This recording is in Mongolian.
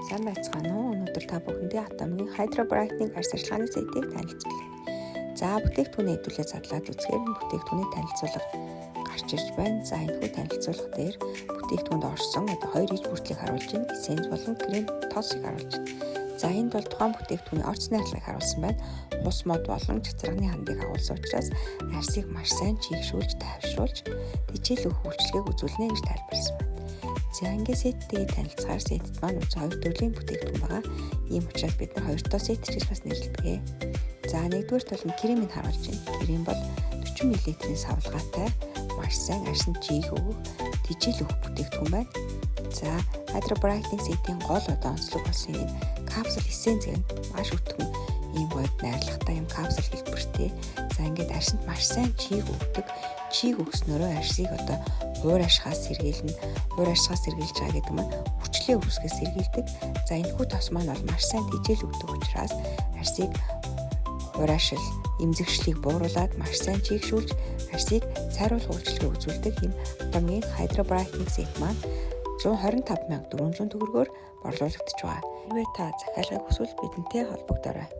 Сайн байцгаана уу? Өнөөдөр та бүхэндээ Атомигийн Hydra Brightening арьс арчилгааны сетийг танилцуулъя. За, бүтээгдэхүүнээ хэдүүлээ задлаад үзэхээр бүтээгдэхүүний танилцуулга гарч ирж байна. За, энэхүү танилцуулга дээр бүтээгдэхүүнд орсон одоо хоёр иж бүртлийг харуулж байна. Essence болон крем тосыг харуулж байна. За, энд бол тухайн бүтээгдэхүүний орц найрлагыг харуулсан байна. Хус мод болон цацрагны хандыг агуулсан учраас арьсыг маш сайн чийгшүүлж, тайвшруулж, тэжээл өгөх үйлчилгээг үзүүлнэ гэж тайлбарласан байна. За, ингээд сеттэйгээ танилцахаар сетэд маань үндсэн хоёр төрлийн бүтээгдэхүүн байгаа. Ийм учраас бид нар хоёр тоо сет гэж бас нэрлэдэг. За, нэгдүгээр тул нь кремийг харуулж байна. Крем бол 40 мл-ийн савлгаатай маш сайн арьсанд чийг өгөх, тэжээл өгөх бүтээгдэхүүн байна. За, Hydra Brightening сетийн гол одоо онцлог болсон энэ капсул essence гэх маш өтгөн ийм гоё найрлагатай юм капсул хэлбэртэй. За, ингээд арьсанд маш сайн чийг өгдөг. Чийг өгснөөрөө арьсыг одоо хуурайшихаас сэргийлнэ. Хуурайшихаас сэргийлж байгаа гэдэг нь үрчлээ өвсгөөс сэргийлдэг. За, энэхүү тос маань бол маш сайн тэжээл өгдөг учраас арьсыг хураашил, эмзэгшлийг бууруулад маш сайн чийгшүүлж, арьсыг цайруулах үйлчилгээ үзүүлдэг юм Атомигийн Hydra Brightening set маань 125 400 төгрөгөөр борлуулагдаж байгаа. Хэрвээ та захиалгыг хүсвэл бидэнтэй холбогдоорой.